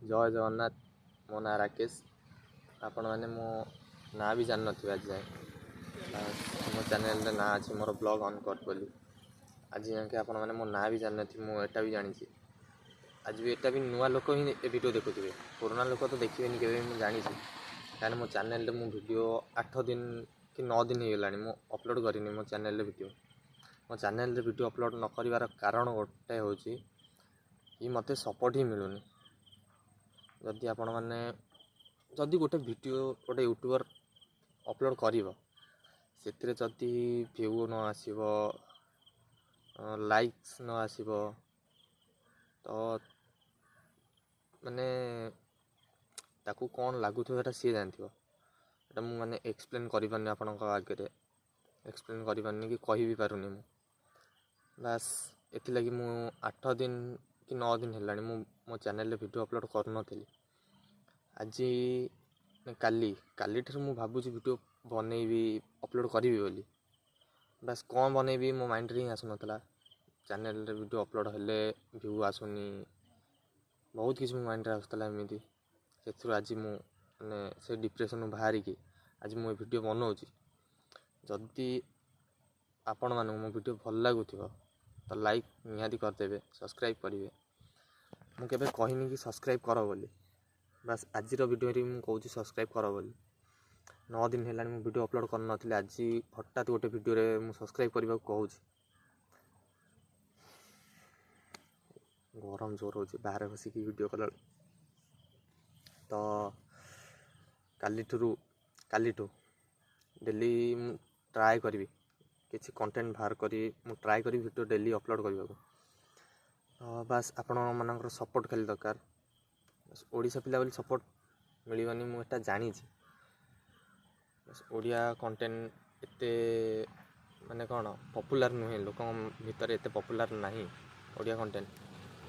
ଜୟ ଜଗନ୍ନାଥ। ମୋ ନାଁ ରାକେଶ। ଆପଣମାନେ ମୋ ନାଁ ବି ଜାଣିନଥିବେ ଆଜି ଯାଏଁ। ମୋ ଚ୍ୟାନେଲରେ ନାଁ ଅଛି ମୋର ବ୍ଲଗ୍ ଅନକଟ୍ ବୋଲି। ଆଜି ଯାଏଁକି ଆପଣମାନେ ମୋ ନାଁ ବି ଜାଣିନଥିବେ, ମୁଁ ଏଟା ବି ଜାଣିଛି। ଆଜି ବି ଏଟା ବି ନୂଆ ଲୋକ ହିଁ ଏ ଭିଡ଼ିଓ ଦେଖୁଥିବେ, ପୁରୁଣା ଲୋକ ତ ଦେଖିବେନି କେବେ ବି, ମୁଁ ଜାଣିଛି। କାହିଁକିନା ମୋ ଚ୍ୟାନେଲରେ ମୁଁ ଭିଡ଼ିଓ 8 ଦିନ କି 9 ଦିନ ହେଇଗଲାଣି ମୁଁ ଅପଲୋଡ଼ କରିନି ମୋ ଚ୍ୟାନେଲରେ ଭିଡ଼ିଓ। ମୋ ଚ୍ୟାନେଲରେ ଭିଡ଼ିଓ ଅପଲୋଡ଼ ନ କରିବାର କାରଣ ଗୋଟେ ହେଉଛି କି ମୋତେ ସପୋର୍ଟ ହିଁ ମିଳୁନି। ଯଦି ଆପଣମାନେ ଯଦି ଗୋଟେ ଭିଡ଼ିଓ ଗୋଟେ ୟୁଟ୍ୟୁବର୍ ଅପଲୋଡ଼ କରିବ, ସେଥିରେ ଯଦି ଭ୍ୟୁ ନ ଆସିବ, ଲାଇକ୍ସ ନ ଆସିବ, ତ ମାନେ ତାକୁ କ'ଣ ଲାଗୁଥିବ ସେଇଟା ସିଏ ଜାଣିଥିବ। ଏଇଟା ମୁଁ ମାନେ ଏକ୍ସପ୍ଲେନ୍ କରିପାରୁନି ଆପଣଙ୍କ ଆଗରେ, ଏକ୍ସପ୍ଲେନ୍ କରିପାରୁନି କି କହିବି ପାରୁନି ମୁଁ। ବାସ୍ ଏଥିଲାଗି ମୁଁ 8 ଦିନ କି 9 ଦିନ ହେଲାଣି ମୁଁ ମୋ ଚ୍ୟାନେଲରେ ଭିଡ଼ିଓ ଅପଲୋଡ଼ କରୁନଥିଲି। ଆଜି କାଲି କାଲିଠାରୁ ମୁଁ ଭାବୁଛି ଭିଡ଼ିଓ ବନେଇବି, ଅପଲୋଡ଼ କରିବି ବୋଲି। ବାସ୍ କ'ଣ ବନେଇବି ମୋ ମାଇଣ୍ଡରେ ହିଁ ଆସୁନଥିଲା। ଚ୍ୟାନେଲରେ ଭିଡ଼ିଓ ଅପଲୋଡ଼ ହେଲେ ଭ୍ୟୁ ଆସୁନି, ବହୁତ କିଛି ମୋ ମାଇଣ୍ଡରେ ଆସୁଥିଲା ଏମିତି। ସେଥିରୁ ଆଜି ମୁଁ ମାନେ ସେ ଡିପ୍ରେସନ୍ରୁ ବାହାରିକି ଆଜି ମୁଁ ଏ ଭିଡ଼ିଓ ବନଉଛି। ଯଦି ଆପଣମାନଙ୍କୁ ମୋ ଭିଡ଼ିଓ ଭଲ ଲାଗୁଥିବ ତ ଲାଇକ୍ ନିହାତି କରିଦେବେ, ସବସ୍କ୍ରାଇବ୍ କରିବେ। ମୁଁ କେବେ କହିନି କି ସବସ୍କ୍ରାଇବ୍ କର ବୋଲି, ବାସ୍ ଆଜିର ଭିଡ଼ିଓରେ ମୁଁ କହୁଛି ସବସ୍କ୍ରାଇବ୍ କର ବୋଲି। 9 ଦିନ ହେଲାଣି ମୁଁ ଭିଡ଼ିଓ ଅପଲୋଡ଼ କରିନଥିଲି, ଆଜି ହଠାତ୍ ଗୋଟେ ଭିଡ଼ିଓରେ ମୁଁ ସବସ୍କ୍ରାଇବ୍ କରିବାକୁ କହୁଛି। ଗରମ ଜୋର ହେଉଛି ବାହାରେ ବସିକି ଭିଡ଼ିଓ କଲାବେଳକୁ। ତ କାଲିଠୁ ଡେଲି ମୁଁ ଟ୍ରାଏ କରିବି କିଛି କଣ୍ଟେଣ୍ଟ ବାହାର କରି, ମୁଁ ଟ୍ରାଏ କରିବି ଭିଡ଼ିଓ ଡେଲି ଅପଲୋଡ଼ କରିବାକୁ। ବାସ୍ ଆପଣମାନଙ୍କର ସପୋର୍ଟ ଖାଲି ଦରକାର। ଓଡ଼ିଶା ପିଲା ବୋଲି ସପୋର୍ଟ ମିଳିବନି, ମୁଁ ଏଟା ଜାଣିଛି। ବାସ୍ ଓଡ଼ିଆ କଣ୍ଟେଣ୍ଟ ଏତେ ମାନେ କ'ଣ ପପୁଲାର ନୁହେଁ, ଲୋକଙ୍କ ଭିତରେ ଏତେ ପପୁଲାର ନାହିଁ ଓଡ଼ିଆ କଣ୍ଟେଣ୍ଟ।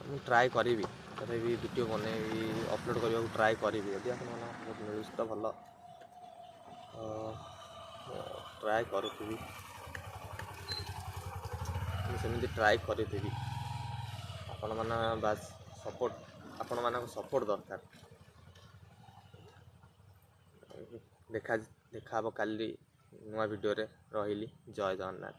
ମୁଁ ଟ୍ରାଏ କରିବି, ତଥାପି ଭିଡ଼ିଓ ବନେଇବି, ଅପଲୋଡ଼ କରିବାକୁ ଟ୍ରାଏ କରିବି। ଯଦି ଆପଣମାନଙ୍କ ସପୋର୍ଟ ମିଳୁଛି ତ ଭଲ, ମୁଁ ଟ୍ରାଏ କରୁଥିବି, ମୁଁ ସେମିତି ଟ୍ରାଏ କରିଥିବି। ଆପଣମାନେ ବାସ୍ ସପୋର୍ଟ, ଆପଣମାନଙ୍କ ସପୋର୍ଟ ଦରକାର। ଦେଖା ହେବ କାଲି ନୂଆ ଭିଡ଼ିଓରେ। ରହିଲି, ଜୟ ଜଗନ୍ନାଥ।